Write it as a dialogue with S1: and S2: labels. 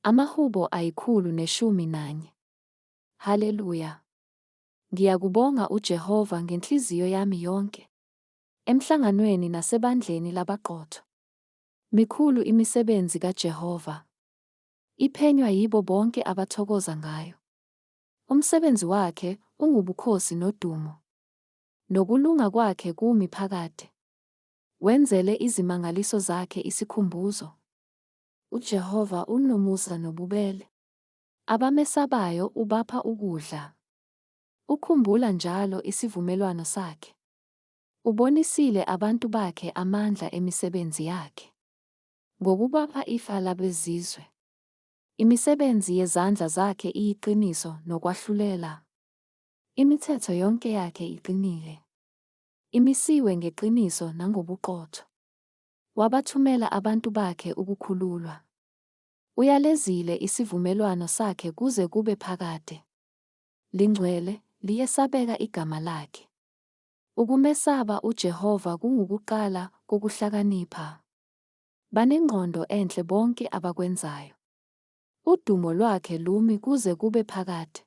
S1: Amahubo 111. Haleluya! Ngiyakubonga uJehova ngenhliziyo yami yonke, emhlanganweni nasebandleni labaqotho. Mikhulu imisebenzi kaJehova, iphenywa yibo bonke abathokoza ngayo. Umsebenzi wakhe ungubukhosi nodumo, nokulunga kwakhe kumi phakade. Wenzele izimangaliso zakhe isikhumbuzo. UJehova unomusa nobubele. Abamesabayo ubapha ukudla. Ukhumbula njalo isivumelwano sakhe. Ubonisile abantu bakhe amandla emisebenzi yakhe, ngokubapha ifa labezizwe. Imisebenzi yezandla zakhe iyiqiniso nokwahlulela. Imithetho yonke yakhe iqinile. Imisiwe ngeqiniso nangobuqotho. Wabathumela abantu bakhe ukukhululwa. Uyalezile isivumelwano sakhe kuze kube phakade. Lingcwele, liyesabeka igama lakhe. Ukumesaba uJehova kungukuqala kokuhlakanipha. Banengqondo enhle bonke abakwenzayo. Udumo lwakhe lumi kuze kube phakade.